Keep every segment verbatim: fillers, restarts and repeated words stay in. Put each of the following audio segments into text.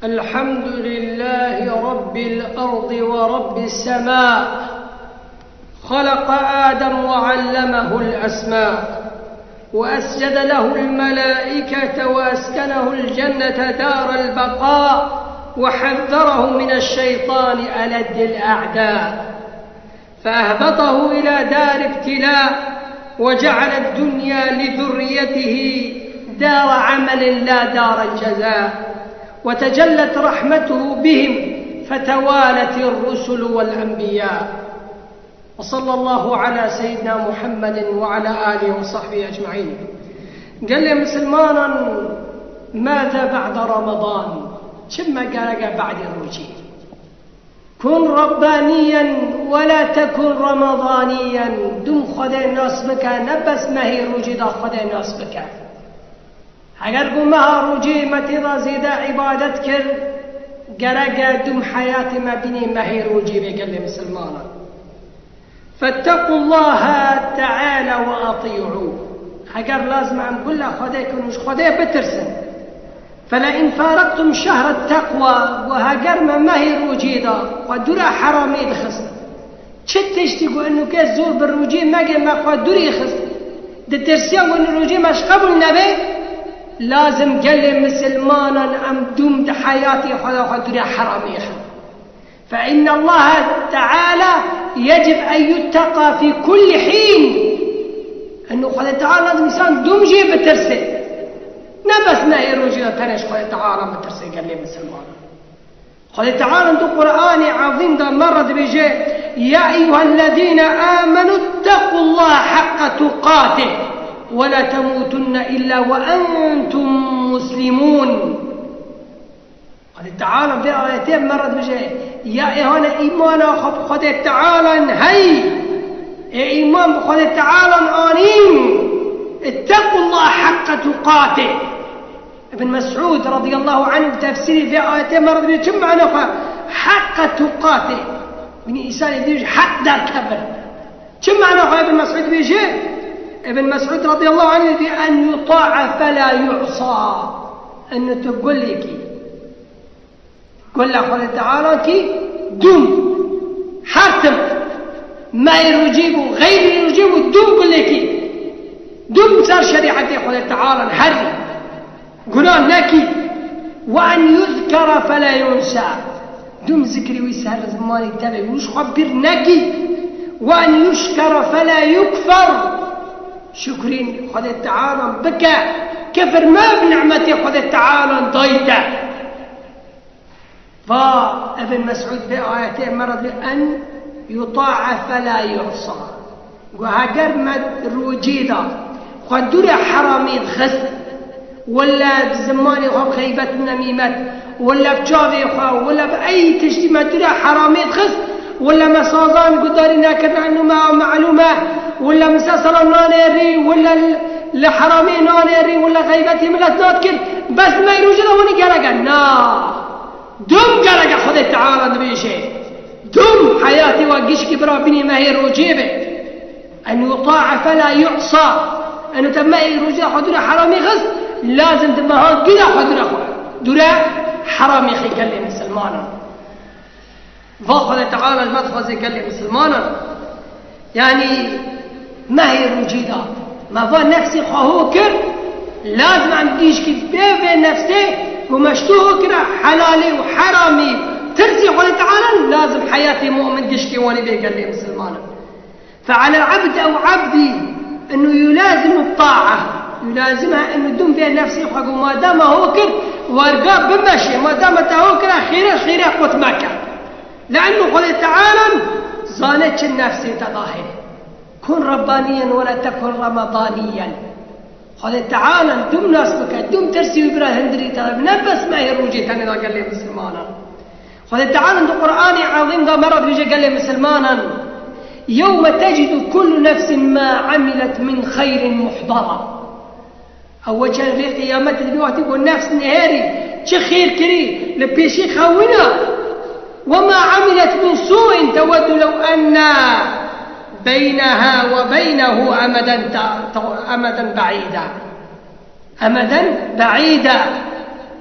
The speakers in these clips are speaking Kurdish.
الحمد لله رب الأرض ورب السماء. خلق آدم وعلمه الأسماء، وأسجد له الملائكة، وأسكنه الجنة دار البقاء، وحذره من الشيطان ألد الأعداء. فأهبطه إلى دار ابتلاء، وجعل الدنيا لذريته دار عمل لا دار جزاء، وتجلت رحمته بهم فتوالت الرسل والأنبياء. وصلى الله على سيدنا محمد وعلى آله وصحبه أجمعين. Gelê misilmanan, ماذا بعد رمضان؟ Çi me gerek e بعد rojî? كن ربانيا ولا تكن رمضانيا. Dûm Xwedê nas bike, ne bes mehê rojî de Xwedê nas bike. Heger ku meha rojî me tê de zêde îbadet kir, gerek e dûm heyatê me bînê mehê rojî bê, gelê misilmanan. فاتقوا الله تعالى وأطيعوه. Heger lazim em gule Xwedê kin û ji Xwedê bitirsin. فلئن فارقتم شهر التقوى، û heger me mehê rojê de xwe dûra heramê dixist. Çi tiştî ku inu ke zor bi rojê mege me xwe dûrê xist, di tirsiya ku inu rojê me ji qebûl nebe, lazim gelê misilmanan em dûm di heyatê xwe de xwe dûra heramê xin. فإن الله تعالى يجب أن يتقى في كل حين. Inu Xwedê Teala lazim insan dûm jê bitirse. Ne bes mehê rojê de tenê ji Xwedê Teala bitirse, gelê misilman. Xwedê Teala di Qur'anê Ezîm de me re dibêje: يا أيها الذين آمنوا اتقوا الله حق تقاته ولا تموتن إلا وأنتم مسلمون. Xwedê Teala vê ayetê me re dibêje: Ya êhane îmana xwe bi Xwedê Teala hey! Ê îman bi Xwedê Teala anîn! اتقوا الله حق تقاته. Ibn Mes'ud radiyallahu anh bi tefsîrê vê ayetê me re dibêje çi mana xwe heqqa tuqatê. Binî îsanê dibêje heq derkevin. Çi mana xwe Ibn Mes'ud dibêje? Ibn Mes'ud radiyallahu anh dibê en yuta'a fela yu'sa. Eno tu gulekî. Gula Xwedê Teala kî dûm, her tim, mehê rojê bû, xeyrê rojê bû, dûm gulekî. Dûm ser şerîetê Xwedê Teala her yî. Gunah nekî. Ve en yuzkera fela yunsa. Dûm zikrê wî ser zimanê te be, û ji xwe bîr nekî. Ve en yuşkera fela yukfer. Şukrîn Xwedê Teala bike, kifir me bi nimetê Xwedê Teala dayî te. Va Ibn Mes'ud vê ayetê me re dibê en yuta'a fela yu'sa. Got heger me rojê da xwe dûre heramê dixist, wele bi zimanê xwe bi xeybet û nemîmet, wele bi çavê xwe, wele bi ey tiştî me dûre heramê dixist, wele me sazan gudarî nekirine, eno me melûm e, wele miseselan nanêrî, wele li heramê nanêrî, wele xeybetê milet nadikir, bes me rojê da wanî gerek e. Na! Dûm gereke Xwedê Teala dibêje. Dûm heyatê wa gişkî bira bînî mehê rojê be. En yuta'a fela yu'sa. Eno te mehê rojê xwe dûre heramî xist, lazim di meha gî de xwe dûre xwe, dûre heramî xî gelê misilmanan. Va Xwedê Teala ji me dixwaze gelê misilmanan. Yanî mehê rojî da me va nefsê xwe ho kir, lazim em gişkî bê vê nefsê ku me ji tu ho kira helalê û heramî, tirsî Xwedê Teala, lazim heyatê mu'min gişkî wanî bê gelê misilmanan. Fe alel abd ew abdî eno yulazimu ta'a. Yulazim e eno dûm vê nefsê xwe ku madama ho kir, werga bimeşe, madama te ho kira xêre, xêre qut meke. Le'enno Xwedê Teala zane çi nefsê te da heye. Kun Rabbaniyen wela tekun Ramadanîyen. Xwedê Teala dûm nas bike, dûm tirsî wî bira hundirî te de, ne bes mehê rojê tenê da gelê misilmanan. Xwedê Teala di Qur'anê Ezîm de me re dibêje gelê misilmanan: Yewme tecidu kullu nefsin ma amilet min xeyrin muhdara. Ew weçe rê qiyametê dibê wextê ku nefs nihêrî çi xêr kirî li pêşî xewîna. Wema amilet min sû'in tewaddu lew enne beyneha we beynehu emeden ta-, ta-, emeden be'îda. Emeden be'îda.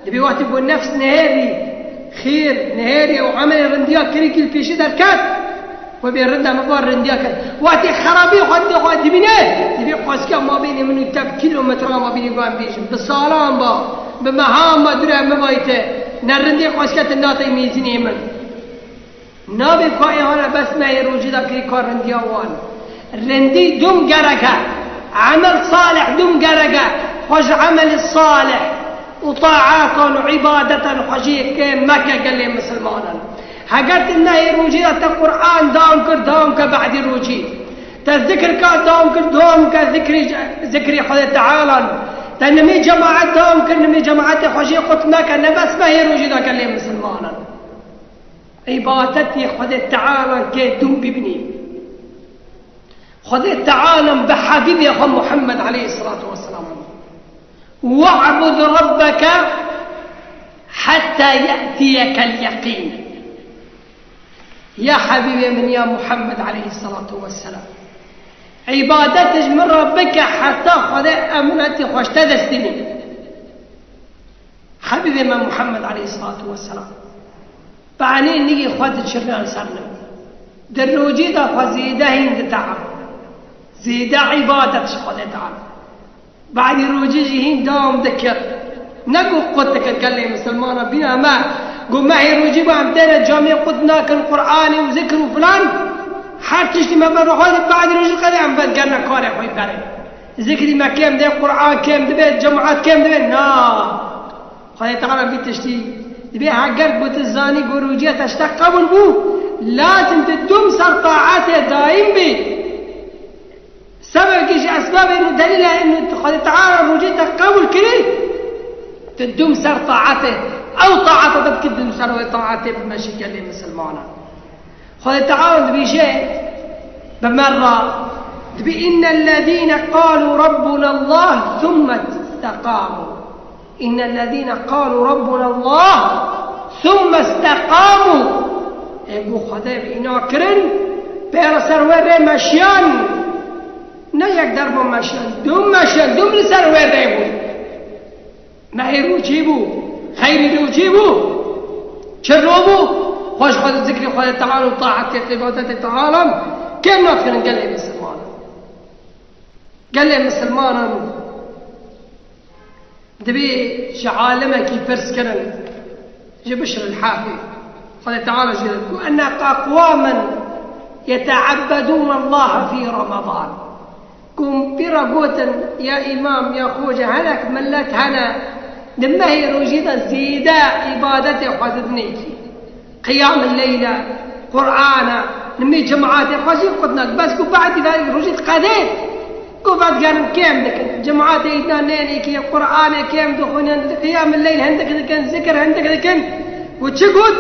Dibê wextê ku nefs nihêrî xêr, nihêrî û emelê rindiya kirî kî li pêşî derket, we bê rinda min va rindiya kir. Wextê xerabî xwe didê xwe dibîne, dibê xwezke mabênê min û te bi kîlometran mabênê van bêjim. Bi salan ba, bi mehan ba dure min vayte, ne rindê xwezke te nate mêzînê min. Nabê ka ê hane bes mehê rojî de kirî ka rindiya wan. Rindî dûm gerek e. Emel salih dûm gerek e. Xwe ji emelê salih û taatan û îbadetan xwe jê kêm meke gelê misilmanan. Heger tu mehê rojî de te Qur'an dawam kir, dawam ke be'dî rojî. Te zikr ka dawam kir, dawam ke zikrî, zikrî Xwedê Tealan. Te nimê cemaet dawam kir, nimê cemaetê xwe jê qut meke, ne bes mehê rojî de gelê misilmanan. Îbadetê Xwedê Teala ke dûm bibînî. Xwedê Teala bi Habîbê xwe Muhammed aleyhisselatu vesselam. "Ve'bud rabbeke hetta ye'tiyekel yeqîn." Ya Habîbê min ya Muhammed aleyhisselatu vesselam. Îbadet ji min re bike heta Xwedê emanetê xwe ji te destînî. Habîbê me Muhammed aleyhisselatu vesselam. Banê nigê xwe diçirne li ser min. Di rojî de xwe zêde hîn diteha. Zêde îbadet ji Xwedê Teala. Badî rojî jî hîn dawam dikir. Ne ku qut dikir gelê misilmana bîna me. Ku mehê rojî bû em têne camê qut nakin Qur'anê û zikr û filan. Her tiştî me ber xwe badî rojî qedê em ber gerine karê xwe berê. Zikrî me kêm dê, Qur'an kêm dibe, cemaat kêm dibe. Na. Xwedê Teala vî tiştî dibê heger ku tu zanî ku rûciya te ji te qebûl bû, lazim tu dûm ser taetê dayîm bî. Sebebekî ji esbabên û delîlên û Xwedê Teala rûciyê te qebûl kirî, tu dûm ser taetê. Ew taeta te dikî dûm ser wê taetê bimeşî gelê misilmanan. Xwedê Teala dibêje, bi me re, dibê, "إن الذين قالوا ربنا الله ثم استقاموا." "إن الذين قالوا ربنا الله ثم استقاموا." Ê ku Xwedê bi îna kirin, pê re ser wê rê meşiyan. Ne yek derba meşiyan, dûm meşiyan, dûm li ser wê rê bûn. Mehê rûcî bû, xeyrî rûcî bû. Çi ro bû? Xweş xwe di zikrê Xwedê Teala û taetê, îbadetê Teala kêm nat kirin gelê misilmanan. Gelê misilmanan dibê ji alimekî pirs kirin, ji Bişr el-Hafî. Xwedê Teala jê re got, "إن أقواما يتعبدون الله في رمضان." Ku pîra gotin, ya îmam, ya xoce, hinek milet hene, di mehê rojî de zêde îbadetê xwe didinê kî. Qiyam-ı leyl e, Qur'an e, nimê cemaetê xwe jî qutnak. Bes ku badî ve rojî diqedê, ku vedigerin kêm dikin. Cemaetê îdna nênê kî, Qur'anê kêm dixwînin, qiyam-ı leyl hindik dikin, zikir hindik dikin. Ku çi got?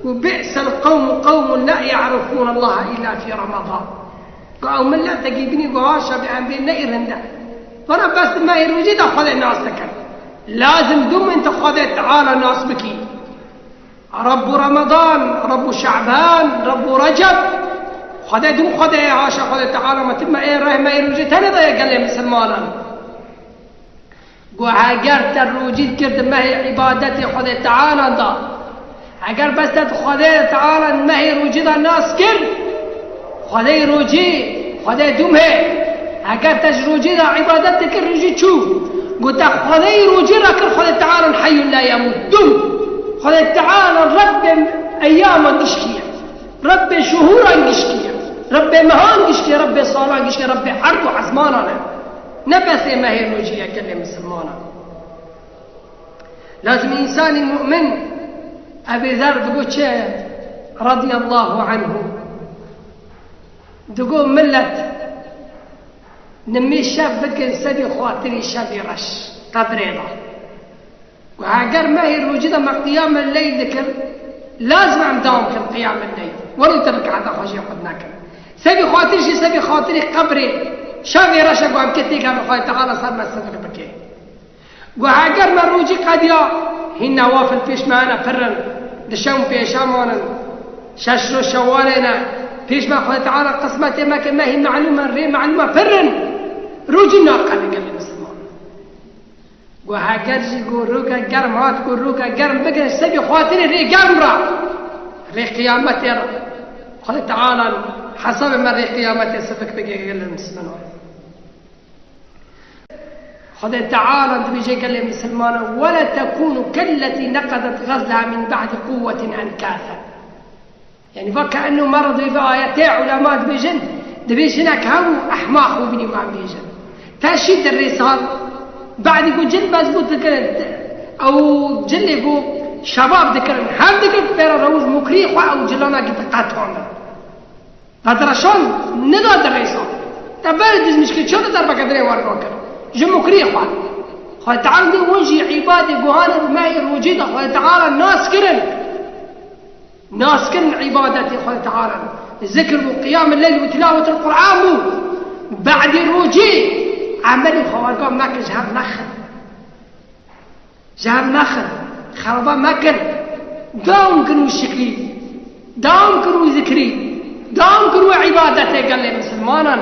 Ku بئس القوم قوم لا يعرفون الله إلا في رمضان. Ku ew miletekî bînî ku haşa bi em bê ne î rinde. Vana bes di mehê rojî de Xwedê nas dikin. Lazim dûm in tu Xwedê Teala nas bikî. Rebbu Ramadan, Rebbu Şaban, Rebbu Receb. Xwedê dûm Xwedê ye, haşa Xwedê Teala me tim me ê reh mehê rojî tenê daye gelê misilmanan. Got, heger te rojî kir di mehê îbadetê Xwedê Teala da, heger bes te di Xwedê Teala mehê rojî da nas kir, Xwedê rojî, Xwedê dûm hê. Heger te ji rojî da îbadet dikir, rojî çû. Got, te Xwedê rojî ra kir, Xwedê Teala heyyun la yemût, dûm. Xwedê Teala Rebbê eyyaman gişkî ye. Rebbê şuhûran gişkî ye. Rebbê mehan gişkî ye, Rebbê salan gişkî ye, Rebbê erd û ezmanan e. Ne bes ê mehê rojî ye gelê misilmanan. Lazim însanî mu'min, Ebî Zer digo çi? Radiyallahu anhu. Digo milet, nimê şev bikin sebî xatirî şevî reş, qebrê de. Û heger mehê rojî de me qiyamel leyl dikir, lazim em dewam kin qiyamel leyl. Welo tu rikata xwe jê xurt nekin. Sebî xatir jî sebî xatirî qebrê, şevê reş e ku em kê têkevin Xwedê Teala ser me sidq bike. Got, heger me rojî qediya, hîn newafil pêş me hene pir in, di şew pêşeman in, şeş roj şewalê ne, pêş me Xwedê Teala qismetê me kir, me hîn melûm in, rê melûm e pir in. Rojî naqedin gelê misilman. Go heger jî go roka germ hat, go roka germ bigire, sebî xatirê rê germ ra. Rê qiyametê ra. Xwedê Teala hesabê me rê qiyametê sivik bike gelê misilmanan. Xwedê Teala dibêje gelê misilmanan, "Wela tekunu kelletî neqedet gazleha min ba'di quwwetin enkatha." Yani, va ke enno me re divê vê ayetê ulema dibêjin, divê jinek hebû ehmaq û binî wan bêjin. Te şî di rêsal, badî ku cil mezbût dikirin, ew cilê ku şebab dikirin, hev digirt, pêra rewij mukrî xwe ew cilana girt qetandin. Te direşand, nida di rêsal. Te ber dizmişkê çi di derbeke dirê wan rakir. Ji mukrî xwe. Xwedê Teala dê hûn jî îbadê guhanê bi mehê rojê de Xwedê Teala nas kirin. Naskirin îbadetê Xwedê Teala, zikr bû, qiyamul leyl bû, tilawetul Qur'an bû. Badî rojê emelî xwe werga mekin, ji hev nexin. Ji hev nexin. Xeraba mekin. Dawam kin û şikrî. Dawam kin û zikrî. Dawam kin û îbadetê gelê misilmanan.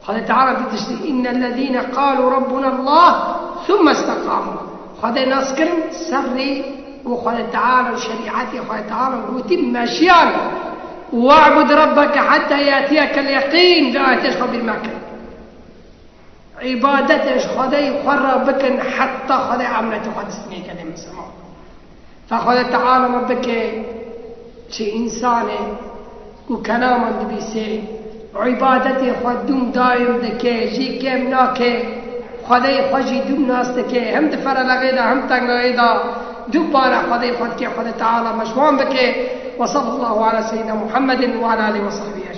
Xwedê Teala di tiştî, "Innellezîne qalû Rabbuna Allah, thumme istekamu." Xwedê nas kirin, ser rê û Xwedê Teala û şerîetê Xwedê Teala gotî meşiyan. "We'bud rabbeke hetta yatiyekel yeqîn", vê ayetê ji xwe bîr mekin. Îbadetê ji Xwedê xwe re bikin, heta Xwedê emanetê xwe destê gelê misilman. Fe Xwedê Teala me bike çi însanê ku kelaman dibîsê, îbadetê xwe dûm dayim dike, jî kêm nake, Xwedê xwe jî dûm nas dike, hem di ferelexê de, hem tengayê de, dûbare Xwedê xwe dike, Xwedê Teala me ji wan bike. Ve sallallahu ala seyyidina Muhammedin ve ala alihi ve sahbihi.